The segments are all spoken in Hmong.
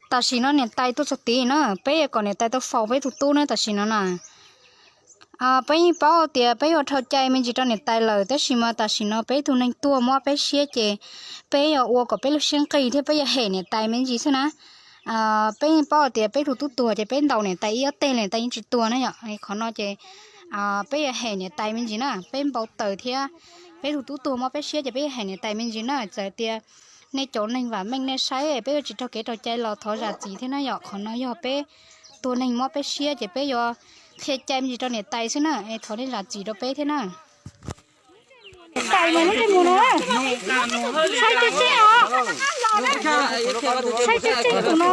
Tam sim no niam tais tuaj txog tid na, peb yuav kom niam tais tau faus peb tus tub na tam sim no na. Peb yeej paub tias peb yuav dhau cai me ntsis rau niam tais lawm, tab sis mas tam sim no peb tug neeg tuag mob peb siab ces peb yuav ua kom peb lub siab nqig thiab peb yuav hem niam tais me ntsis xwb na. Peb yeej paub tias peb tug tub tuag ces peb ntaus niam tais ib ob teg niam tais yeej tsis tuag na yom. Qhov no ces peb yuav hem niam tais me ntsis na, peb npau taws thiab peb tug tub tuag mob peb siab ces peb yuav hem niam tais me ntsis na. Txawm tias nej cov neeg vam meej nej saib peb yuav tsis raug kev raug cai los thov zam txim thiab na yom. Qhov no yog peb tus neeg mob peb siab ces peb yuav qhia cai me ntsis rau niam tais xwb na, es thov nej zam txim rau peb thiab na. Niam tais mas lub ntsej muag no, saib tseg tseg os, saib tseg tseg tus no.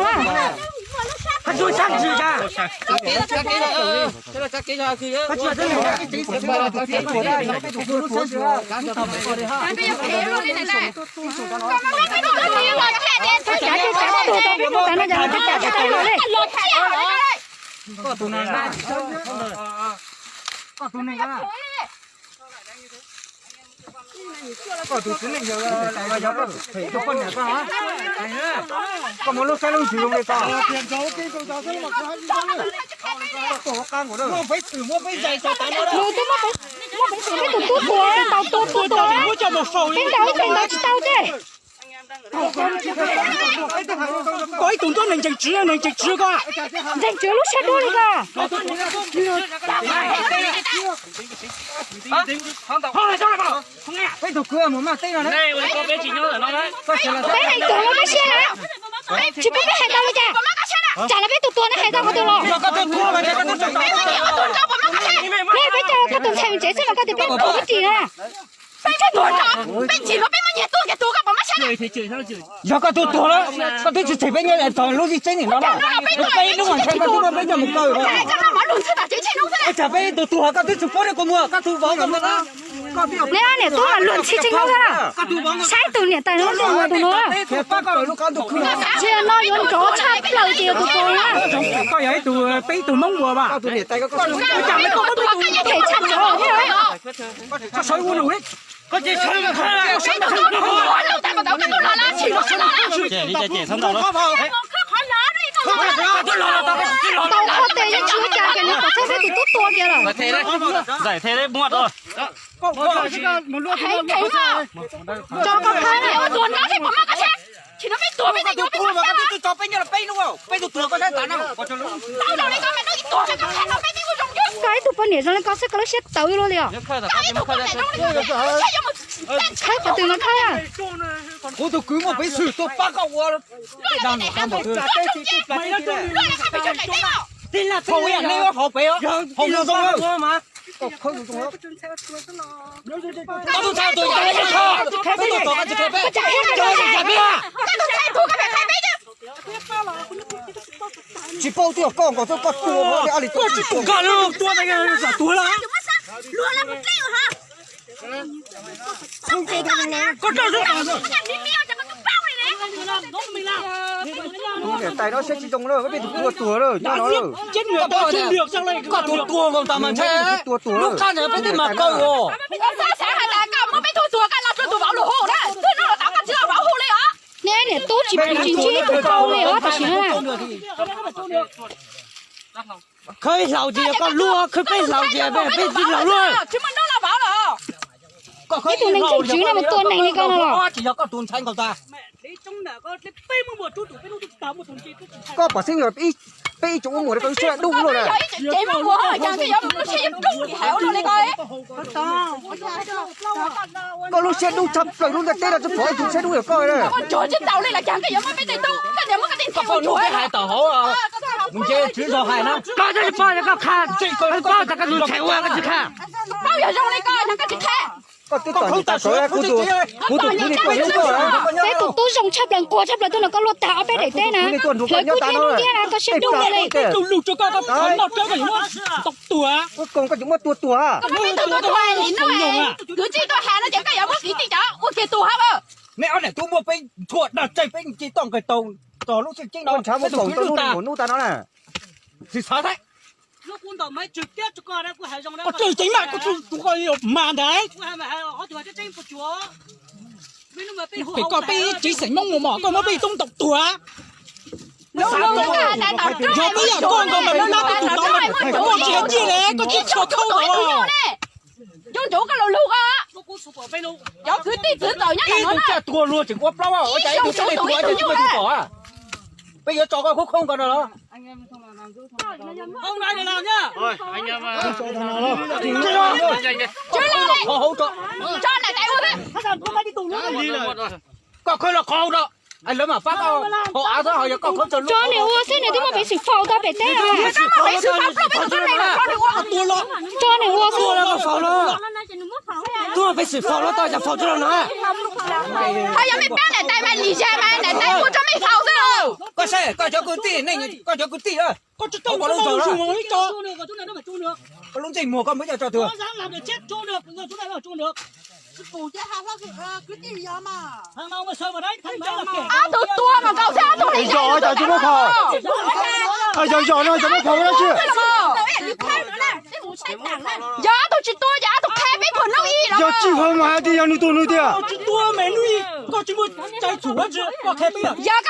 Koj tus txiv neej yawg, koj poj niam koj, koj muaj lub siab lub ntsws zoo li koj. Peb tus tub tuag tau tua tua tua, peb ntaus ib teg ntaus tsis tau tej. Koj ib tug ntuj neeg ntseeg tswv, neeg ntseeg tswv koj. Ntseeg tswv lub siab dub li koj. Peb tus kwv mus maj teb no, peb hais tuag los peb siab na, tsis pub peb hais tau li cas. Tsam los peb tus tuag no hais tau qhov twg los? Peb, peb coj koj tus ntxhais mus tsev xwb mas koj tias peb tuag peb ris na. Peb tsis tuag, peb tsis tuag, peb muab nyiag tuag kiag tus koj pom mab sab. Yog koj tus tuag lawm, koj twb tsis tseg peb nyob txog lub zim tseeb nim no na. Peb hnub mas ntshai koj twb muab peb coj mus kaw. Ua cas peb tus tuag koj twb tsis pub rau kuv mus, koj tus vauv koj ntawd na. Neb niam tub mas luag ntxhi tseeg no na. Saib tus niam tais no, tus no. Tsis no yuav nrov tshaj plaws tias tus tuag na. Koj yog ib tug, peb ib tug Hmoob ua mas. Ua cas koj muab peb tus tuag tshaj plaws thiab. Tau qhov tes yeej tsis ua cas kiag, nws kom txhob peb tus tub tuag kiag lawm. Tso koj qhab. Koj ib tug poj niam zoo li koj xwb koj lub siab tawv luaj li os. Qhab qhov twg no qhab. Kuv tus kwv muaj peev xwm tuaj pab koj ua. Hauv pem, hauv zoo. Tsis paub twb yog koj nkaus xwb, koj tua, koj li tua, koj tua, koj tua lawm. Niam tais no siab tsis zoo lawm, peb tus tua tuag lawm nyob no lawm. Koj tus tuag nkaus tas mas ntshai, lub qab ntawd peb twb mas kaw os. Neb niam tub tsis pub tsis ntsib tus tau li os tam sim no. Khawb ib hlaus ces yog koj luag, khawb peb hlaus ces peb tsis hlaus luag. Ib tug neeg tseem tswv no mas tua neeg li koj no los. Tsis yog koj tus ntshai nkaus tas. Koj pom xeeb yog peb ib tsoom ua muam li koj lub siab dub luaj na. Koj lub siab dub tshaj plaws lub ntiaj teb no tsis pom ib tug siab dub yog koj na. Koj tsis pom koj qha, koj tsis qha. Koj twb txom niam tais sawv, kuv tus, kuv tus kwv ni tuaj hlub koj. Peb tus tub zoo tshaj plaws, nquag tshaj plaws tuaj nrog koj luaj tag ob peb daim teb na. Hlawv kub hnyiab hnub thiab na, koj siab dub li. Koj tsis muab tua tuag. Kwv tij tuaj hais no ces koj yuav muab kwv tij cov ua kiag tuag hab. Neb ob niam tub muaj peb tshuaj dag tsaig peb nce toj nqes tau txog lub tseem ceeb no, ntshav muaj kaum ntau hnub li kaum hnub tas no na. Tsis xav thiab. Koj tseem ceeb mas koj tsis tus koj mas ntag. Pem koj peb tsev xeem Hmoob mus mos koj muab peb tub ntaus tuag. Yog koj yam koj nkaus mas lub nab koj tus tod mas koj tsis hais ciaj li, koj tsis tshua khaub nkaus. Cov ntsuav koj lug lug ko, cov kwv tij txwv txawm nyob ntawm no na. Ib xyoos txhua tus ib tug nyuj. Peb yuav tso koj khaub khaub nkaus no los. Tso na, koj khawb los qhov no, lawv mam pab koj haus av xwb, ho yog koj khawb tso. Tso nws ua xwb, nws twb muaj peev xwm faus tau pem teb. Tso nws ua xwb. Twb muaj peev xwm faus los tau, cas faus tsis los no? Ho yog mej pab niam tais mas lim zag mas niam tais ua rau mej faus xwb. Koj saib koj cov kwv tij, koj cov kwv tij, koj tsis tau ua lub zog, koj lub ntsej muag koj muab coj tso twg? Ob tug tuag mas nkaus thiab ob tug li. Zog cas tsis muab khaus? Yog zog no cas muab khaus dab tsi? Yog ob tug tsis tuag ces ob tug qheb peb phom noob ib los. Yog tsis khaus mas hais tias yog nws tuag nws tiag. Yog koj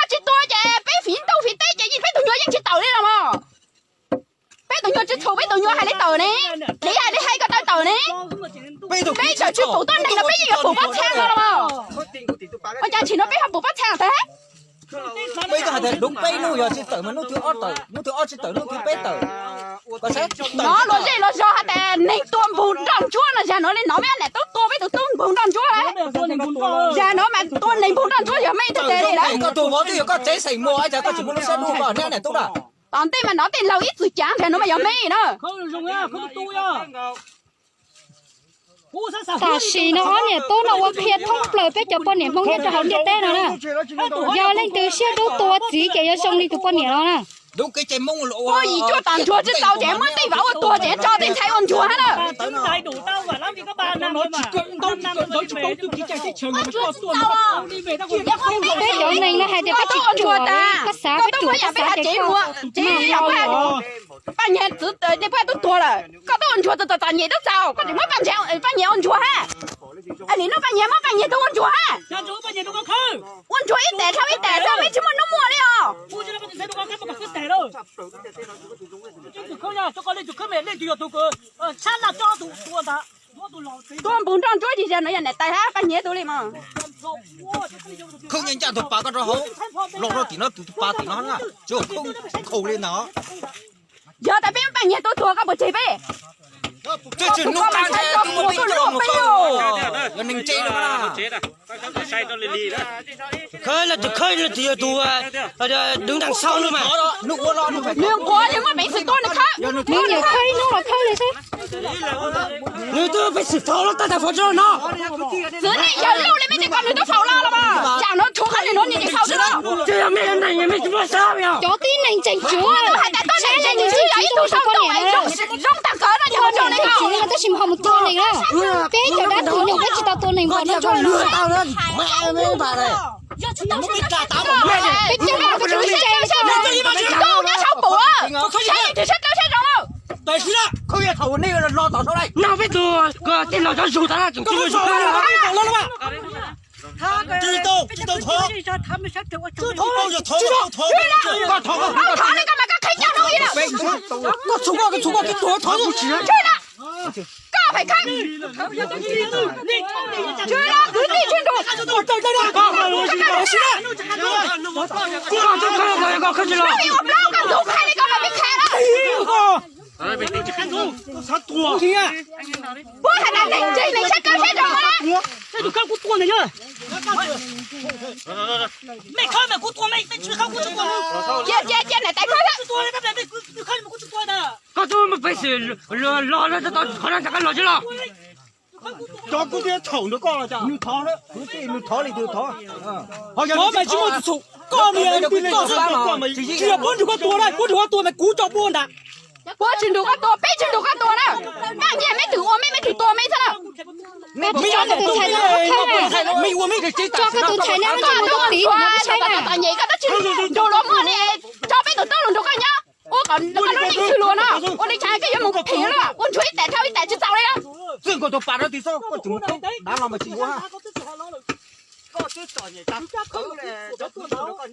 tsis tuag ces peb fiv ntuj fiv teb ces peb tus nyuag yeej tsis tawm li los mas. Peb tus nyuag tsis txhaum, peb tus nyuag hais li tawm ne, li hais li hais koj tawm tawm ne. Peb tawm tsis pum tuab neeg no peb yeej yuav pum pob txha no los mas. Ua cas tsim no peb ho pum pob txha tag? Peb twb hais tias dub peb hnub yog tsis tawm mas hnub twg ob tawm, hnub twg ob tsis tawm hnub twg peb tawm. Hnov luag zej luag zog hais tias neeg tua npug nroj ntsuab no, zag nuav li no mej niam tub tua peb tus tub npug nroj ntsuab. Zag nuav mas tua neeg npug nroj ntsuab yog mej tag teg li lawm. Koj tus vauv twb yog koj tsev xeem muag cas koj tsis muaj lub siab hlub koj niam tub na. Tom ntej mas nov tej laug ib txwm cav, zag nuav mas yog mej na. Tam sim no ob niam tub no ua qhia thoob plaws peb cov poj niam Hmoob nyob rau hauv ntiaj teb no na. Yog leej twg siab dub tua txiv ces yuav zoo li tus poj niam no na. Puab yim cuaj tom ntsuag tsis txaus ces muab tej vauv ua tuag ces tso tej ntxhais ua ntsuag hab na. Peb cov neeg no hais tias peb tsis ruam, koj xav peb ruam koj xav ces koj Paj Nyiag txwv tej puab tub tuag lawm, koj tub ua ntsuag txom txom nyem tub txaus, koj tseem muab Paj Nyiag ua ntsuag hab. Nim no Paj Nyiag muab Paj Nyiag tug ua ntsuag hab. Ua ntsuag ib tes dhau ib tes xwb, mej tsis muaj hnub muaj li os. Tua npug nroj ntsuab tsis zag no yog niam tais hab Paj Nyiag tug li mas. Khawb nyiaj ncaj tus pas koj rau hauv, los rau tim no tus pas tim no na, tsis khawb nkaus li ntag. Yog tas peb muab Paj Nyiag tub tuag koj puas tseg peb? Tsis tsis hnub qab nthe twb muab peb coj mus khawb, yog neeg ntse no na. Khawb los tus khawb los tus yog tus đứng đằng sau no mas. Nws nquag, nws muaj peev xwm tuag nws khawb. Nws nyuam khawb ib hnub los khawb li xwb. Nws twb peev xwm faus los tau tas faus tsis los no. Txwv nej yawg lauj li mej tsis kom nws twb faus los los mas. Tsam no tshuav qhov nws nuav nws tsis faus tsis los. Cov tib neeg tseem tshuav, hais tas tuab neeg tseem tshuav yog ib tug sau tuaj zoo tag kawg no yog zoo li ko, tab sis ho mus tua neeg na. Peb cov dab tsi nyuam peb tsis tau tua neeg npaum no. Peb coob, peb tsis ua ntse, koj nyob sau pum, saib tsis saib tau saib zoo lauj. No peb tug tej laus cov zug tas na tseem tsis ua zug. Koj thov li koj mas koj qhia nyob no ib na. Koj txhob koj txhob koj tib tug thov kuv tsis. Koj phem khawb. Ntshe kwv tij tswj nrug. Ua plaub koj ntug qhia li koj mas pib qhia na. Puab has tas neeg ntseeg neeg saib kawg saib zoo na. Cia cia cia niam tais khawb. Koj twb muaj peev xwm los los tau qhov no tas koj los tsis los. Cov kuv twb thaum nrog koj los cas? Nws thov, nws thov li nws thov. Thov mas tsis muaj txhum, koj mas yog koj xwb, koj mas tsis yog puab nrug koj tua na, puab nrug koj tua mas kuv tso puab ntag. Puab tsis nrug koj tua, peb tsis nrug koj tua na. Paj Nyiag meb twb ua mej, mej twb tua mej xwb na. Mej ua mej, mej ua mej tsis tso koj tus ntxhais neb muab ntsej muag tuab tim no peb saib na. Txom nyem koj tab sis nrug luag muag li, tso peb tus tub lug nrug koj nyob. Ua kom koj lub neej xwm luag no, ua li cas koj yuav mus phem lawm, ua ntsuag ib tes dhau ib tes tsis txaus li na. Txwj nkaus tus pas rau tim xwb, koj tseem mus dav los mas tsis ua. Twb txom nyem tag, koj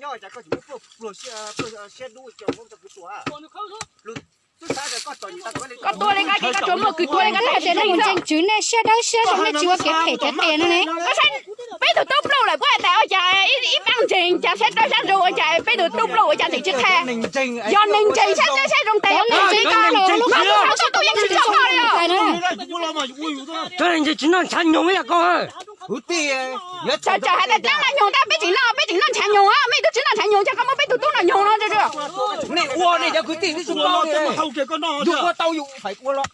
nyob cas koj tsis muab pluag siab dub coj Hmoob coj kuv tua? Koj tua li koj ces koj tsuas muaj kws tua li koj teb hais tias nej mus ntseeg tswv nej siab dawb siab zoo nej tsis ua kev phem kev qias no ne. Peb tus tub pluag lawm puas hais tias ua cas ib pab ntseeg cas siab dawb siab zoo ua cas peb tus tub pluag ua cas tseem tsis qhia. Yog neeg ntseeg siab dawb siab zoo tes, neeg ntseeg koj los lub qab lub hau tub yeej tsis txog koj li os. Tsis noj ntshav nyoog ib yam koj. Txawm txawm hais tias dab no nyoog tab peb tseem noj, peb tseem noj ntshav nyoog, mej twb tsis noj ntshav nyoog cas koj muab peb tus tub no nyoog no. Nej ua nej cov kwv tij twb tsis paub li, yus ua tau yus feem ua los.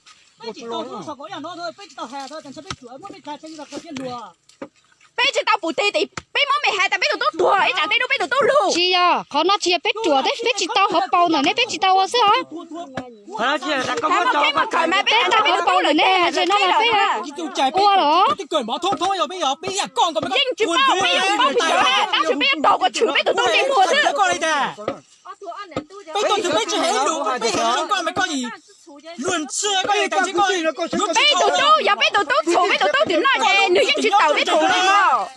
Peb tsis tau pum tig tias peb muab mej hais tias peb tus tub tuag ib tsam tej hnub peb tus tub lug. Tsis yog, qhov no tsis yog peb ruam thiab peb tsis tau hauv paus ntawm nej peb tsis tau ua xwb os. Peb tsis tau hauv paus ntawm nej hais tias no mas peb ua los. Yeej tsis paub, peb yuav paub tsis tau, tab sis peb yuav rov kom tshwm peb tus tub ntsej muag xwb. Peb tus tub, yog peb tus tub txhum peb tus tub twm noj ces nws yeej tsis tawm peb txhum li os.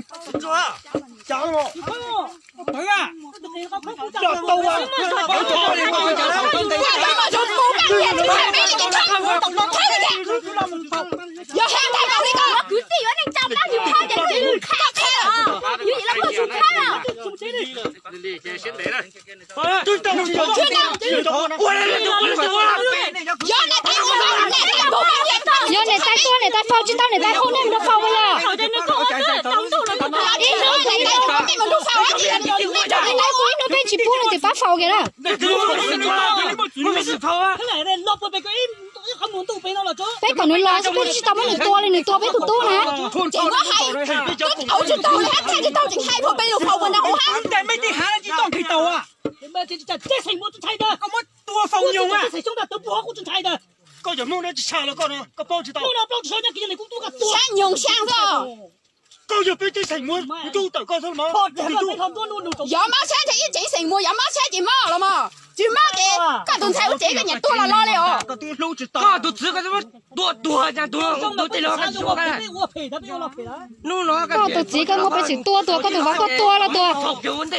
Yog hais tias kwv tij yuav neej tsa plab yus qhov ces koj qhia, yus yim los puag tsis qhia. Yog niam tais tuag niam tais faus tsis tau niam tais hu nej mus faus yog. Ib hnub ib hnub peb tsis pub nws twb pab faus kiag na. Peb kom nws los xwb peb tsis tau muab nws tua li, nws tua peb tus tub na. Ces muab hais, twb tsis tau li, hais tsis tau tseem hais peb lus faus ua na ua hab. Koj muab tua faus nyoog a. Koj cov Hmoob no tsis tshaj los koj no koj paub tsis tau. Sab nyoog sab xwb. Koj yog peb tsev xeem muas, kuv tub tawm koj xwb los mas. Yog mob sab ces ib tsev xeem muas, yog mob sab ces mob los mas. Tsis mob ces koj tus ntxhais ua tsev koj nyiam tua los los li os. Koj tus txwv koj tua tuag cas tus tus tej los koj tsis ua. Hnub no koj tus txiv koj muab peb tseem tua tuag, koj tus vauv koj tua los tuag.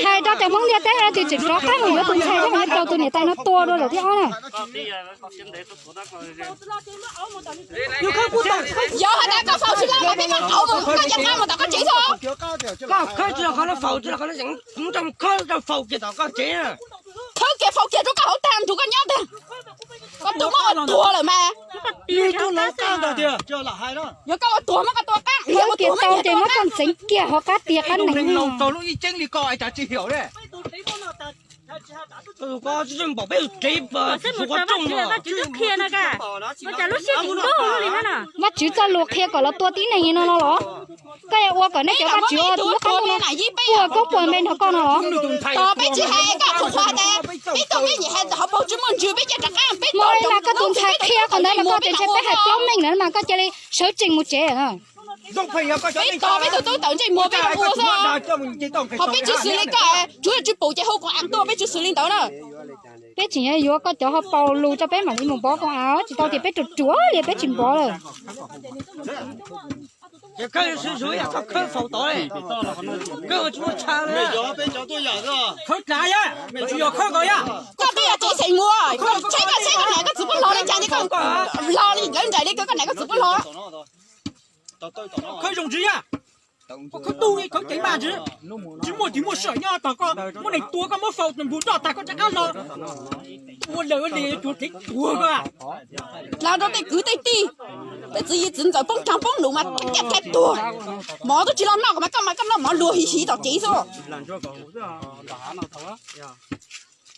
Hais rau cov Hmoob ntiaj teb hais tias tseem rov qab mus yuav tus ntxhais thiab mus yuav tau tus niam tais no tua dua zaum thib ob na. Yog hais tias koj faus tsis los mas peb mam qauv mus, koj cia li mus tom koj tsev xwb. Koj khawb tsis los qhov no faus tsis los qhov no, kuv rau khawb rau faus kiag tom koj tsev. Khawb kiag faus kiag rau koj hauv tag nrho koj nyob tag. Koj tus muab ua tuag lawm mas. Yog koj ua tuag muab koj tua qab, yog ua tuag muab koj tua qab. Ces muab koj ntxeev kiag hauv qab tiag qab nees. Koj lub ib ceeb li koj cas tsis hiam li. Koj tsis npaum peb tus tsev, tus qhov rooj no. Cas lub siab tseem ntuj li na. Vajtswv txoj lus qhia kom los tua tib neeg li no no los? Koj yuav ua kom nej cov vajtswv lub qab ntuj no puas koob puas npe nrog koj no los? Tos peb tsis hais koj qhuas qhuas tas, peb tuaj peb nyiam hais hauv paus tsis muaj ntsws peb cia rov qab peb tos mas koj tus ntxhais qhia qhov ntawd mas koj tias ntshe peb hais plaub meej ntawd mas koj cia li sawv tsees mus tsev. Peb tos peb tus tub tawm ntsej muag peb ua xwb. Qhov peb tsis xws li koj, tsuav tsis pum ces hu koom av tuaj peb tsis xws li ntawd na. Peb tseem yuav yuav koj cov hauv paus lus rau peb mam li mus npov koom av, tsis tau tias peb ruam ruam li peb tsis npov lawm. Ces khawb yuav swv zuv yam koj khawb faus tod li, khawb tsis muaj chaw li. Khawb tsav yam, tsis yog khawb nkaus yam. Koj twb yog tsev xeem muas, koj tsheb koj tsheb koj niam koj txiv puab hlo li cas ces koj hlo li nkawd nraim li koj niam koj txiv puab hlo. Khawb zoo ntsis yam, khawb tug li khawb ceev mas ntsis. Tsis muaj tsis muaj sij hawm nyob tos koj muab neeg tua koj muab faus mus roj tag koj rov qab hlo. Ua lawm ua li tsuav kev tuag koj. Hla rau tej kwv tej tij, tej txiv yij txiv ntxawm poob rag poob num mas caj cai tuag. Mov twb tsis los noj mas koj mas koj noj mov luag hiv hiv tom kev xwb.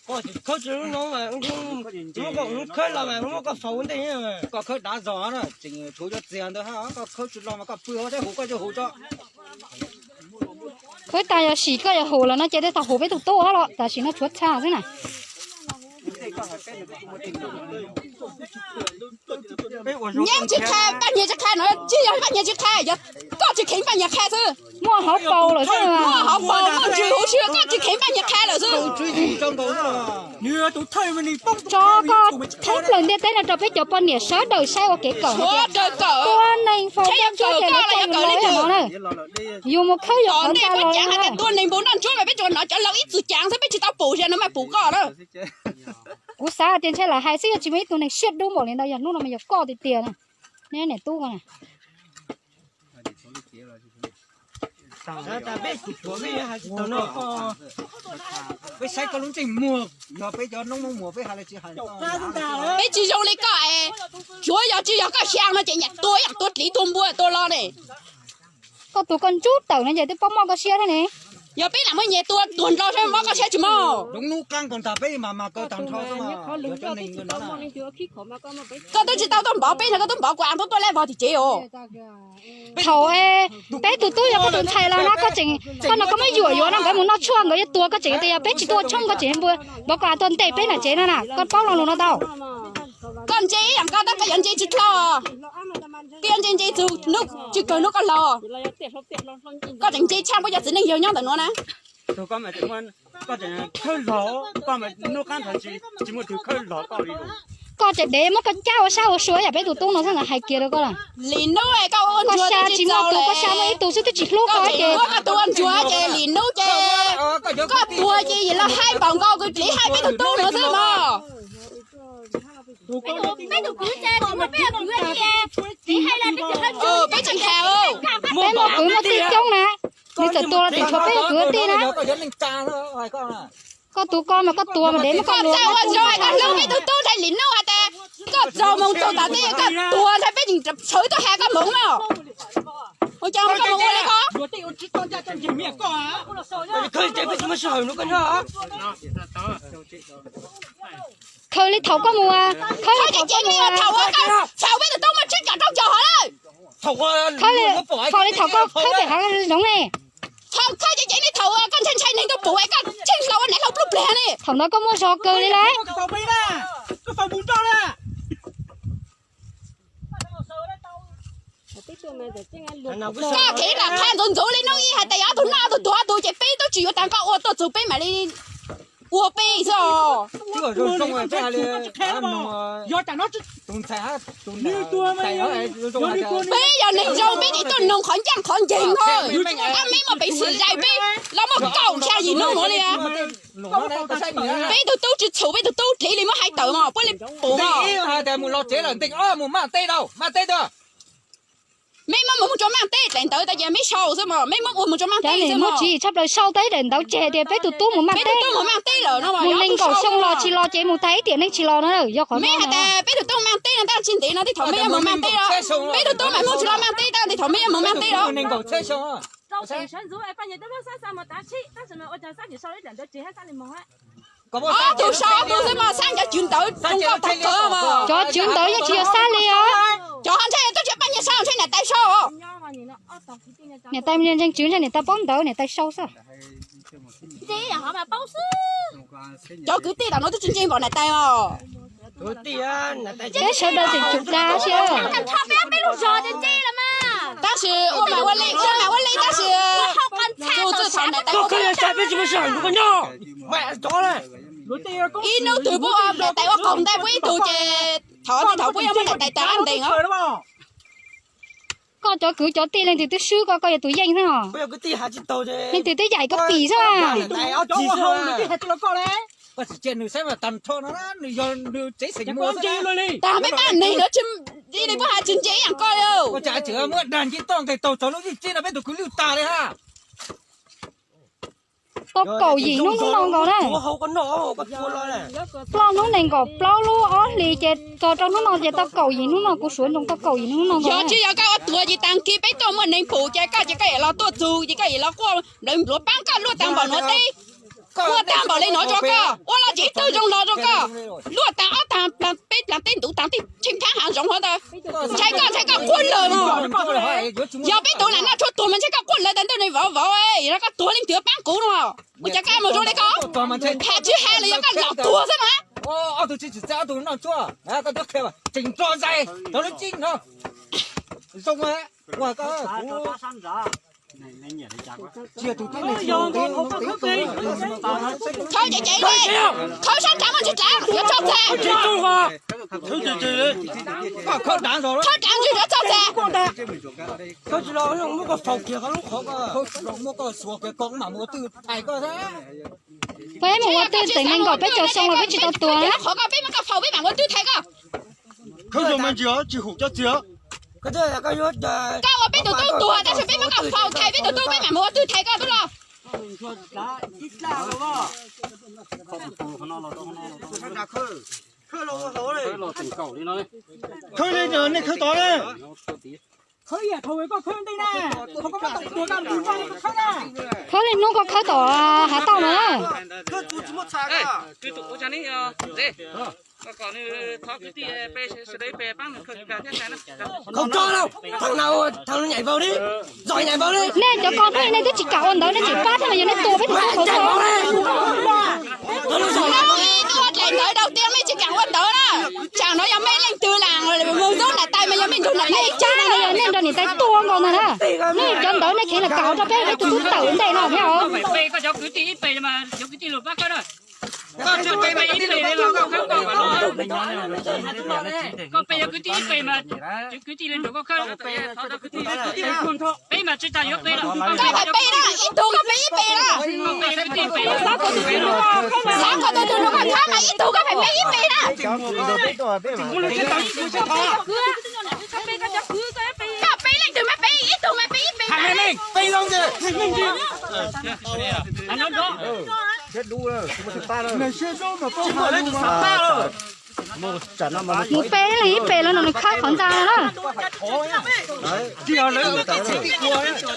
Khawb tsis los mas, muab koj khawb los mas muab koj faus ua ntej. Koj khawb dav zog na, tseem tshuav cov txiag ntawd hab, koj khawb tsis los mas koj pw hauv thiab hu koj coj hu tso. Khawb tas yog sim koj yog hu los no ces tej tau hu peb tus tub los tam sim no tshuav txha xwb na. Nyiaj tsis qha, paj nyiaj tsis qha no, tsis yog paj nyiaj tsis qha, yog Koj tsis kheev Paj Nyiag qha xwb. Muaj hauv paus lawm xwb. Muaj hauv paus muaj ntsws huv si, koj tsis kheev Paj Nyiag qha lawm xwb. Tso koj thoob plaws ntiaj teb no rau peb cov poj niam sawv daws saib ua kev kawm. Tua neeg faus tsuab ces lawv coj yus los no na. Yus mus khawb yus qhov ncauj los no na. Tua neeg npau noj ntsuab mas peb tsuas hnov cov laus ib txwm cav xwb, peb tsis tau pum, zaum no mas pum koj na. Kuv xav tias ntshe lawv hais xwb, yog tsis muaj ib tug neeg siab dub npaum li ntawd, yog hnub no mas yog koj tiag tiag na. Neb niam tub ko na. Peb saib koj lub ntsej muag, yog peb cov noob muag peb hais li tsis hais. Peb tsis zoo li koj es, tsuav yog tsis yog koj xyaa no ces nyias tua ib yam tua dliv tua npua tua lo ne. Koj tus koj ntsub tawm no ces twb paub mob koj siab thiab ne. Yog peb lam muab nyias tua tuag nrho saib mob koj siab tsis mob. Koj twb tsis tau tuaj npov peb no, koj tuaj npov kuv a, tuaj tuaj lej vog tim tsev os. Thaum peb tus tub yog koj tus ntxhais los no koj tseem, koj no koj muab yuam yuav no nkawd mus noj tshuaj nkawd yuav tua koj tseem tias yog peb tsis tuaj tshoob koj tseem npua, npov koj tuaj ntes peb nram tsev no na, koj paub lo lus no tau. Koj ntse ib yam koj tab koj yuav ntse tsis dlhau, koj yuav ntse ntse tsis kawg hnub koj laus. Koj tseem ntse tshaj puab cov txiv neej yawg nyob ntawm nuav na. Koj tseem dev muab koj cab ua sab ua sua yam peb tus tub no xwb ntawd hais kiag rau koj lawm. Lim nub koj ua ntsuag tsis txaus li, koj xya muaj ib tug xwb twb tsis hlub koj ces, koj ua ntsuag ces lim nub ces koj tuag ces yim los hais npaum nkaus kws dliv hais peb tus tub no xwb mog. Peb tseem hais, peb muaj kwv muaj tij coob na, nws txawm tuag los tseem tshuav peb kwv tij na. Koj tus ko mas koj tuag mas dev muab koj luag. Koj ua ntsuag koj hlub peb tus tub ntshai lim nub hais tias koj txaus moog txaus tas tej koj tuag ntshai peb tseem sawv tuaj has koj moov no. Ua cas koj moog ua li ko? Khaws li thaum koj mus, khaws li thaum koj mus, thaum peb tus tub muaj tsib caug rau caug hov lawm. Khaws li thaum koj khawb pem hav zoov ne. Thaum khaws ces cev li thaum koj ntshai ntshai neeg tuaj pum es koj tsheej hlau ua nam hlau pluj pliag ne. Thaum ntawd koj muaj zog kawg li lauj. Koj kev lam qha ntxuav ntxuav li no ib hais tias yog ob tug noj ob tug tuag ob tug ces peb twb tsis yuav tas koj ua tuaj txug peb mam li ua peb xwb os. Peb yog neeg zoo peb tsis tuaj noog qhov ncaj qhov nceeg os. Ab, meb muaj peev xwm zais peb los muaj kaum xya yim hnub nuav li. Peb tug tub tsis txhum peb tug tub dliv li muab hais tawm mog puab li pum mog. Meb muab mus mus tsuav Maaj Teb daim ntawv tas ces meb sau xwb mog, meb muab ua mus tsuav Maaj Teb xwb mog. Tsis tshaj plaws sau tau ib daim ntawv tseg tias peb tug tub mus Maaj Teb, mus nees nkaum xyoo los tsis los ces mus tag ib tiam neeg tsis los na, yog qhov no. Meb hais tias peb tug tub Maaj Teb no tab tsis ntev no tej thaum meb yuav mus Maaj Teb los, peb tug tub mas Hmoob tsis los Maaj Teb tab tej thaum meb yuav mus Maaj Teb los. Ob tug sau ob tug xwb mas xab cov cwv ntawv zoo nkauj tag kawg mog. Cov cwv ntawv yeej tsis yog xab li os. Cov ho ntshai tuaj tsis Paj Nyiag sau, ntshai niam tais sau. Niam tais ntseeg tswv ntshai niam tais paub ntawv niam tais sau xwb. Cov kwv tij tam no twb tsis ntseeg npaum niam tais os. Peb sawv daws tseem tsum dag si. Tab sis ua mas ua li, ua mas ua li tab sis txhua txhua niam tais ib hnub twg puab ua niam tais ua qaug ntais puab ib tug ces thaum tej thaum puab yuav muab niam tais tas qab ntees os. Koj cov kwv cov tij leej twg twb swb koj, koj yog tus yeej xwb os. Leej twg twb yaim koj pim xwb. Tas peb pab neeg ntawd tsis li puab has tsis ntse ib yam koj li. Tau kaum yim hnub no nkaus na. Ploj hnub nees nkaum plaub lub ob hlis ces txog rau hnub no ces tau kaum yim hnub no, kuv suav ntsoov tau kaum yim hnub no nkaus. Yog tsis yog koj ua tuag ces taag kis peb tuaj muaj neeg pum ces koj ces koj yuav los tuaj txug ces koj yuav los quaj nplawv npluav paab koj luaj taag npaum nuav teb. Quaj taag npaum le nuav rua koj, ua los tsis ib tug zoo los rua koj. Luaj taag ob taag peb plaag teb ntuv taag tej tsheej thaab haav zoov huv ntawd. Ntshai koj, ntshai koj quaj lawm mog. Yog peb tug lam noj tshuaj tuag mas ntshai koj quaj lawm tas ntuj ne vauv vauv, yog koj tuag leej twg paab kuv no. Ua cas koj mus zoo li ko? Has tsis has los yog koj los tuag xwb mas. Tseem nrog zais tau lub txij no. Zoo, ua koj kuv cia tus tib neeg. Khawb ces ces li, khawb sab raav mas tsis raav, yuav tso txeg. Khawb raav tsis yuav tso txeg. Muab koj faus kiag qhov lub qhov ko, muab koj xuas kiag ko mam mus ua twj thaiv koj. Peb mus ua twj teem neeg nkaum peb caug xyoo los peb tsis tau tuag na. Qhov ko peb muab koj faus peb mam ua twj thaiv koj. Khawb zoo mas ntsis os, tsis hum cov txiag. Koj ua peb tus tub tuag tab sis peb muab koj faus thaiv peb tus tub peb mam mus ua twj thaiv koj tub los. Khawb li nej khawb tod na. Khawb li hnub koj khawb tom hav tauj no na. Khaws tso lauj, thaj no, thaj no nyaim vau li, zoj nyaim vau li. Nej cov ko peb nej twb tsis kam ua ntawd nej tseem pab thiab mas yog nej tua peb tus tub tuag. Tus ua dlaim ntawd daus tias mej tsis kam ua ntawd na. Tsam no yog mej leej twg lam mus ntxub niam tais mas yog mej nrug niam tais ib txhis no yog nej nrog niam tais tua nkaus ntag na. Nej cov ntawd nej kheev lam kawg rau peb, peb tus tub tawm ntej no thiab os. Koj pe cov kwv tij ib pes mas cov kwv tij los pab koj na. Koj tsis pe mas ib pes li los koj khawb koj mas los. Koj pe cov kwv tij ib pes mas cov kwv tij li nrog koj khawb. Peb mas tsis tas yuav pe los. Koj pab pe na, ib tug koj pe ib pes na. Xav kom tus twg nrog koj khawb mas ib tug koj pab pe ib pes na. Koj pe leej twg mas pe ib tug mas pe ib pes na. Mus pe leej ib pes los nrog nws khawb qhov ntxa no na.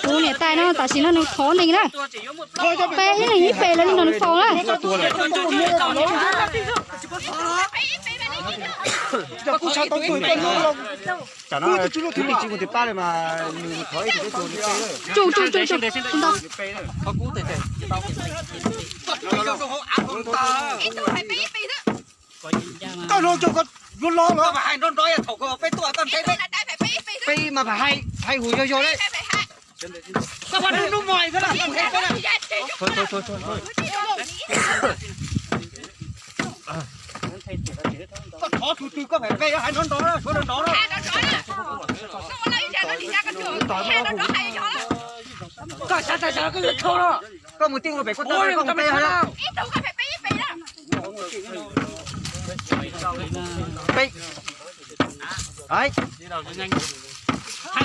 Kuv niam tais no tam sim no nws thov nws na. Pe ib leeg ib pes los nrog nws faus na. Tsum, tsum, tsum, tsum. Koj los cov koj yuav los los. Peb mas hais, hais hum yog yog li. Koj thov tus twg koj phem pem hais nrov nrov na, suav nrov nrov na. Koj xav tag xav koj yuav thov no. Koj mus tij ua pem koj tau koj mus pe hais. Pe. Hais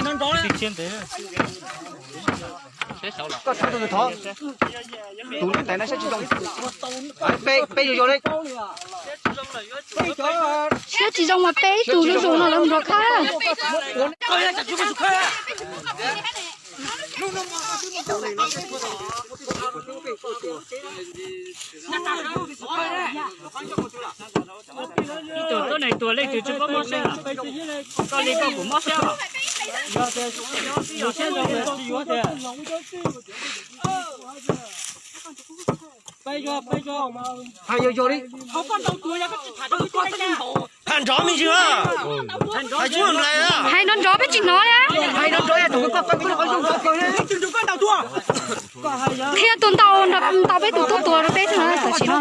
nrov nrov na. Koj thov tus twg thov. Tus niam tais no siab tsis zoo. Pe, pe yog yog li. Siab tsis zoo mas pe ib tug zuj zus no lawv mus nrog khawb. Ib tug tuab neeg tuag leej twg tsis paub mob siab. Koj li koj kuj mob siab. Hais yog yog li. Hais nrov me ntsis. Hais nrov nrov peb tsis hnov li. Hais nrov nrov. Qhia tus ntau nrog ntau peb tus tub tuag rau peb xwb na tam sim no.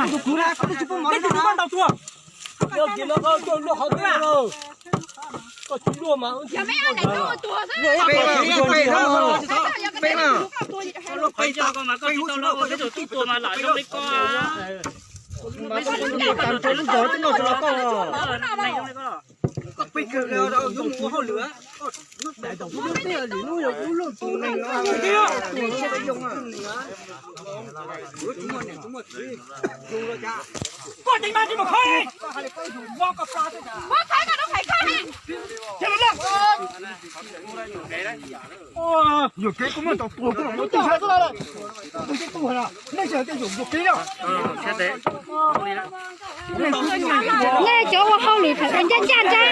Yuam kev kuv muaj tau tuag kuv los muaj tij sab xwb. Nej yuam kev na. Nej cov ua hauj lwm ua ncaj ncaj ntag.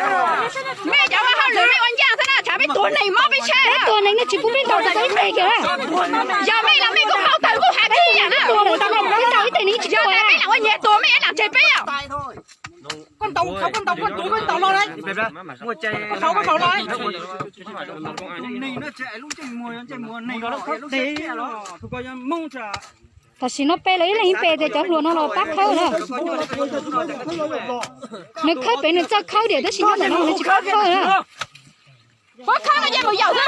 Nej cov ua hauj lwm nej ua ncaj xwb na, tshav peb tuag neeg mob peb tshab. Peb tuag neeg nej tsis pub peb ntaus tau ib pes kiag na. Yog mej los mej kuj paub tawm kuj has tib yam na. Peb ntaus ib teg neeg tsis tuag. Yog mej lam ua nyias tuag mej lam tseg peb os. ntaus, thaum koj ntaus koj tuav koj ntaus los lawm. Koj thaum koj ntaus los lawm. Tam sim no peb los ib leeg ib pem tias cov hluas no los pab khawb na. Nws khawb pem nws txawj khawb diam tab sis nyob ntawm no nws tsis pab khawb na. Pab khawb no yeej mus yaum na.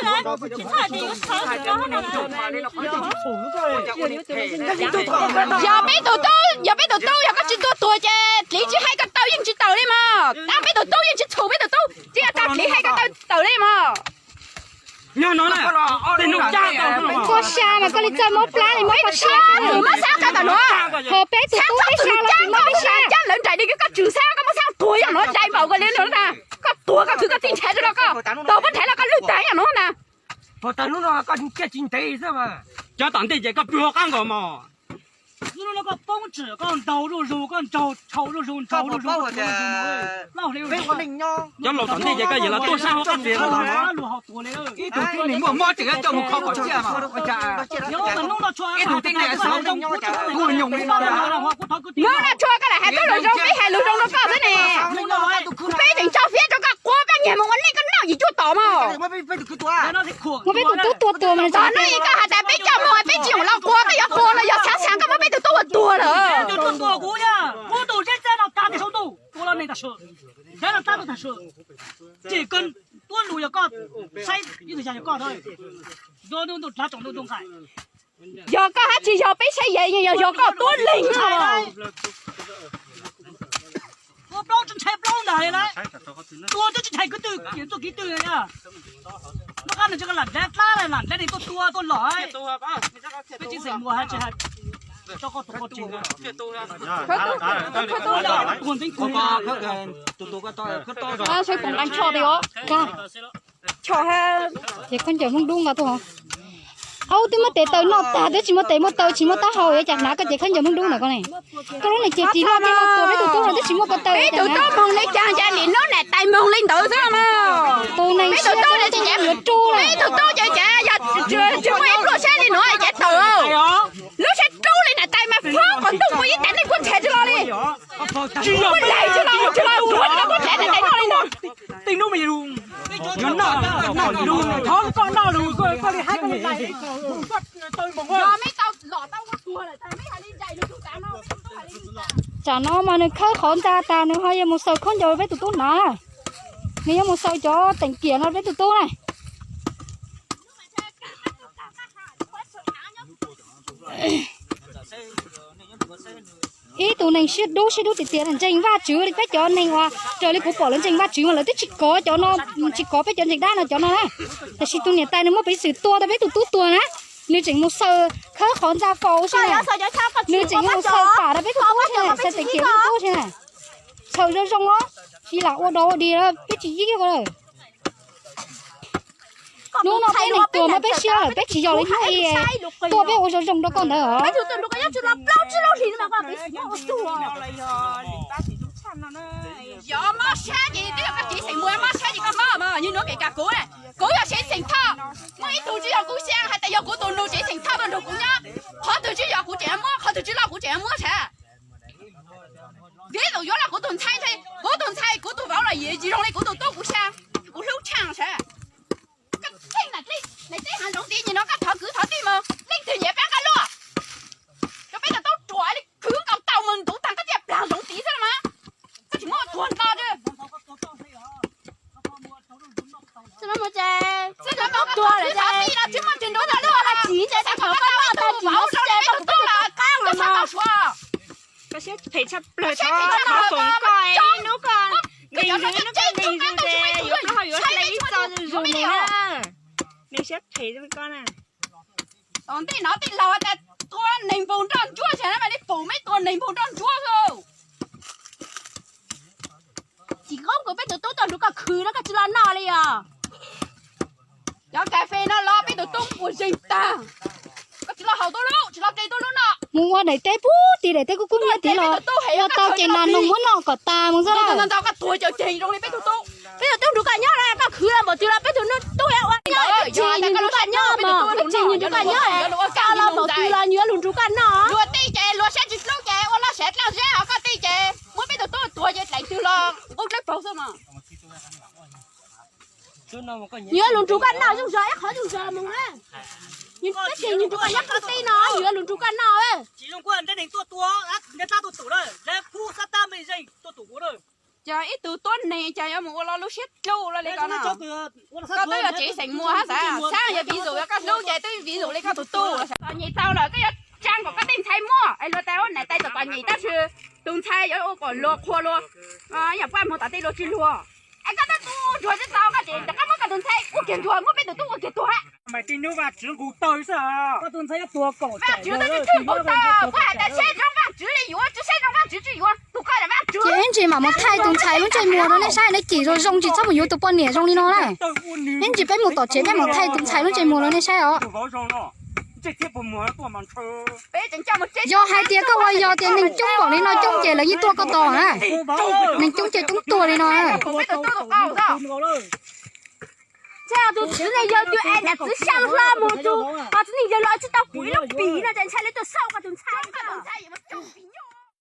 Yog peb tus tub, yog peb tus tub yog koj tsis tuaj tuag ces dliv tsis hais koj taw yeej tsis tawm li mog. Tab peb tus tub yeej tsis txhum peb tus tub, tsis yog tag dliv hais koj taw tawm li mog. Koj xya mas koj li txawj mob plab li mob koj xya. Ho peb tus tub peb xya los tsis mob peb xya. Cab lawv nraim li koj tswm xab koj muab xab tuag yog no dai npaum koj li no na. Koj tuag koj khwv koj txij nrhav rau koj, tuag muab nrhav los koj lwj tag yog no na. Cov tom ntej ces koj pw hauv qab nkaus mog. Koj poob tsim koj ntaus zuj zus, koj ntaus tshau zuj zus, ntaus zuj zus, cov laus tom ntej ces koj yeej los tuaj saib hauv qab tsev. Ib tug tib neeg muaj mob tseem coj mus kho kom tsiaj mas ua cas, ib tug tib neeg xwb kuj nyoos li no. Hnub no tshua koj lam hais koj lus zoo, peb hais lus zoo rau koj xwb ne. Peb tseem tso fiab rau koj quav koj nyiag mus ua neej koj noj yim cuaj tom mog. Muab peb tus tub tua tuag mas. Txog hnub koj hais tias peb coj mus peb tsis yoom los quav, koj yuav quav no yog xav xav koj muab peb tus tub ua tuag lawm. Yog koj hab tsis yog peb saib yog, yog koj tuab leeg os. Tua plaub tsis ntshai plaub ntag li lauj. Tua twb tsis ntshai kwv tij, txuj kev twg li. Nub qab nws tsis lam dlav dlaab, lam dlaab li tuaj tua tuaj lom. Peb tsis xeem muas hab tsis hais, tso koj tus koj tsev. Saib puas nqaa ncho tias os. Ces khaub ncaws Hmoob Dub nqa tuaj. Aub, twb muab tes taw noj tag, twb tsis muaj tes muaj taw tsis muaj taub hau, yuav cas hnav koj ces khaub ncaws Hmoob Dub ntawm koj ne. Koj lub neej ces ris loj thiab no tua peb tus tub no twb tsis muaj ko taw. Peb tus tub moog li caag, cas nim nub nam tais moog li ntawd xwb mas. Tus neeg siab dub ces yuav rub. Peb tus tub ces cas yog tsis muaj ib pluaj sab li nuav ces tawm. Lub sab rub li nam tais mas fob qhov ntuj muaj ib tas neeg puab nrhav tsis los li. Tsis muaj leeg tsis los, tsis los tuag li no puab nrhav nam tais noj li no. Tej nub mas yus noj lus, thov koj noj lus, koj li hab koj li lais. Tsam no mas nws khawb qhov ntxa tas nws ho yuav mus xaws khaub ncaws peb tus tub na. Nws yuav mus xaws cov teem kiam no peb tus tub na. Ib tug neeg siab dub siab dub tiag tiag ntseeg Vajtswv li peb cov neeg uas raws li kuv pom lawv ntseeg Vajtswv mas lawv twb tsis kov cov no, tsis kov peb cov ntseeg dab no cov no na. Tab sis tus niam tais nws muaj peev xwm tua tau peb tus tub tuag na, nws tseem mus xaws khawb qhov ntxa faus xwb na. Nws tseem mus xaws pam rau peb tus tub xwb na, xaws teem kiam peb tus tub xwb na. Xaws zoo zoo os, tsis lam ua dog ua dig peb tsis yig ko lawm. Hnub no peb neeg tuag mas peb siab lawm, peb tsis yog li hnub i tuaj peb ua zoo zoo rau koj ntawd os. Yog mob sab ces twb yog koj tsev xeem muas mob sab ces koj mob mas, yog nuav kev kag kuv, kuv yog tsev xeem Thoj, muaj ib tug tsis yog kuv xyaa hais tias yog kuv tus nus tsev xeem Thoj tuaj nrug kuv nyob, qhov twg tsis yog kuv tseem muab, qhov twg tsis loj kuv tseem muab sav. Vim tus yuav los kuv tus ntxhais, kuv tus ntxhais kuv tus vauv los yim tsis zoo li kuv tus tub kuv xyaa, kuv hlub tshaj sav. Koj theej nam teb hav zoov tid nim no koj thov kwv thov tij mus, leej twg nyiam pab koj luaj, rau peb tau tub ruam li khwv nkaus tau mus ntuv tag koj thiaj plag zoov tid xwb los mas. Koj tsis muab tuag nto. Koj siab phem tshaj plaws, thov foom koj, hnub koj nkees zus, hnub koj nkees zus ces yuav plaub hau yuav hle ib txoj zus zus mus na. Neeg siab phem koj na. Tom ntej no tij laug tas tua neeg npaug nroj ntsuab xwb na, mam li pum meb tua neeg npaug nroj ntsuab xwb. Tsis qoob kws peb tus tub tuaj nrug koj khwv na koj tsis los noj li os. Cov kas fes no los peb tus tub ua zeeg tag. Koj tsis los haus tuab lub, tsis los tes tuab lub noj. Mus ua daim teb pub tim daim teb kub kub nyiab tid los ua tau ces nas noog muab noj kom tas mus xwb. Ntau koj tuag cawv ceg zoo li peb tus tub. Peb tus tub nrug koj nyob los koj khwv los npaum twg los peb tus tub yuav ua nyob, tsis nrug koj nyob mog, tsis nrug koj nyob, koj los npaum twg los nws yuav lug nrug koj noj. Luag tej ces luag siab tsis hlub ces ua loj siab dlaab zeb, ho koj tej ces muab peb tus tub Ua ces dlaim twg los nqub dlawb paug xwb mas. Yuav lus nrug koj noj zoo zog ib qhov zoo zog mus na. Tab sis nws nrug koj nyob kwv tij no yuav lus nrug koj noj. Ces ib tug tuab neeg ces yuav mus ua lo lub siab dlub lo li ko no. Koj twb yuav tsev xeem muag hab xav, xav yog vis zus yog koj hlub ces twb vis zus li koj tus tub. Txom nyem tau lawm koj yuav tsaa kom koj tej ntxhais muaj es luag tas ua niam tais txom txom nyem tab sis tus ntxhais yuav ua kom luag qhuas luag, yog paj muag tom tej luag tsis luag. Es koj tab tus ntsuag tsis tau koj ces rov qab muab koj tus ntxhais ua kiag ntsuag, muab peb tus tub ua kiag tuag. Mas tij nub Vajtswv nqus tawg xwb. Vajtswv twb tsis tshwj nqus tawg, koj hais tias saib zoo Vajtswv li yuav, tsis saib zoo Vajtswv tsis yuav, tus koj yog Vajtswv. Ces ib ntsis mam mus thaij tus ntxhais lub ntsej muag rau nej saib, nej cim zoo zoo tsis txhob mus yuav tus poj niam zoo li no na. Ib ntsis peb mus tom tsev peb mam thaij tus ntxhais lub ntsej muag rau nej saib os. Yog hais tias koj ua yog tias neeg coob npaum li no coob ces lawv yeej tuaj koj tos na. Neeg coob ces coob tuag li no. Tus txiv neej yawg twb es niam txiv xyaa hlo mus tus, ho txiv neej yawg los tsis tau kuv ib lub pim no ces ntshai li tuaj xauj koj tus ntxhais.